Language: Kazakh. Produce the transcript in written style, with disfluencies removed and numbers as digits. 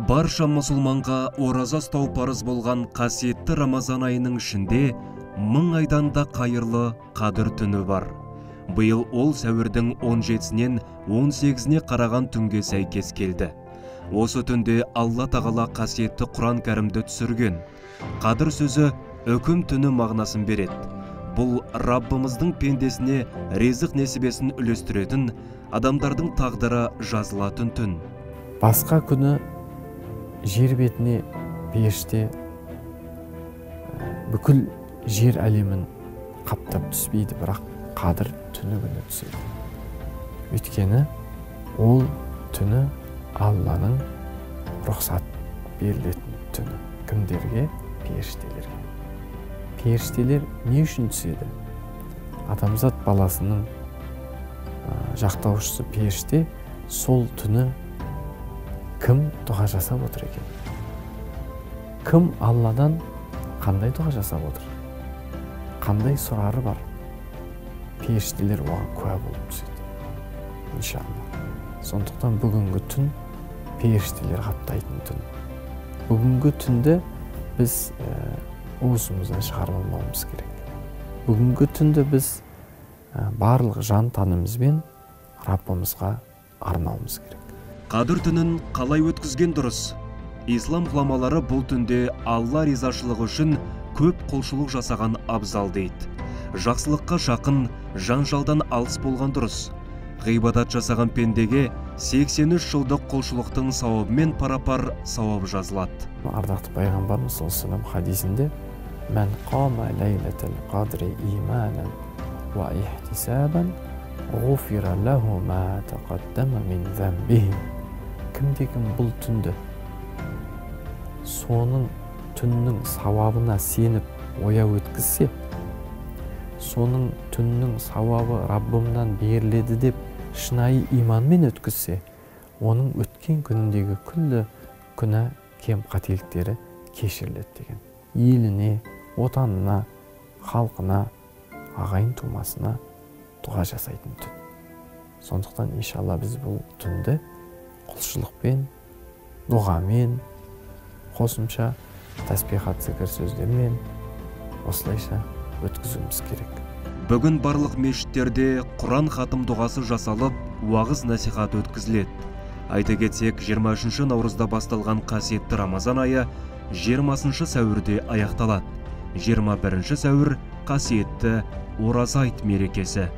Барша мұсылманға ораза ұстау парыз болған қасиетті Рамазан айының ішінде 1000 айдан да қайырлы Қадір түні бар. Биыл ол сәуірдің 17-сінен 18-іне қараған түнге сәйкес келді. Осы түнде Алла Тағала қасиетті Құран кәрімді түсірген. Қадір сөзі үкім түні мағынасын береді. Бұл Раббымыздың пендесіне ризық несібесін үлестіретін, адамдардың тағдыры жазылатын түн. Басқа күні жер бетіне періште бүкіл жер әлемін қаптап түспейді, бірақ Қадір түні күні түседі. Өйткені ол түні Алланың рұқсат берілетін түні. Кімдерге? Періштелерге. Періштелер не үшін түседі? Адамзат баласының жақтаушысы періште сол түні кім дұға жасап отыр екен? Кім Алладан қандай дұға жасап отыр? Қандай сұрары бар? Періштелер оған куә болып түседі. Иншалла. Сондықтан бүгінгі түн періштелер қаптайтын түн. Бүгінгі түнді біз уысымыздан шығарып алмауымыз керек. Бүгінгі түнді біз барлық жан тәнімізбен Раббымызға арнауымыз керек. Қадір түнін қалай өткізген дұрыс? Ислам ғұламалары бұл түнде Алла ризашылығы үшін көп құлшылық жасаған абзал дейді. Жақсылыққа жақын, жанжалдан алыс болған дұрыс. Ғибадат жасаған пендеге 83 жылдық құлшылықтың сауабымен парапар сауап жазылады. Ардақты пайғамбарымыз саллаллаху алейхи вассалам хадисінде «Мән қама ләйләтәл қадри иманан уа ихтисабан ғуфира лаху ма тақаддама мин замбихи». Кімде-кім бұл түнді соның түннің сауабына сеніп ояу өткізсе, соның түннің сауабы Раббымнан беріледі деп шынайы иманмен өткізсе, оның өткен күніндегі күллі күнә кем қателіктері кешіріледі деген. Еліне, отанына, халқына, ағайын тумасына дұға жасайтын түн. Сондықтан иншалла біз бұл түнді құлшылықпен, дұғамен, қосымша тәсбихат зікір сөздермен осылайша өткізуіміз керек. Бүгін барлық мешіттерде Құран хатым дұғасы жасалып, уағыз насихат өткізіледі. Айта кетсек, 23 наурызда басталған қасиетті Рамазан айы 20 сәуірде аяқталады. 21 сәуір қасиетті Ораза айт мерекесі.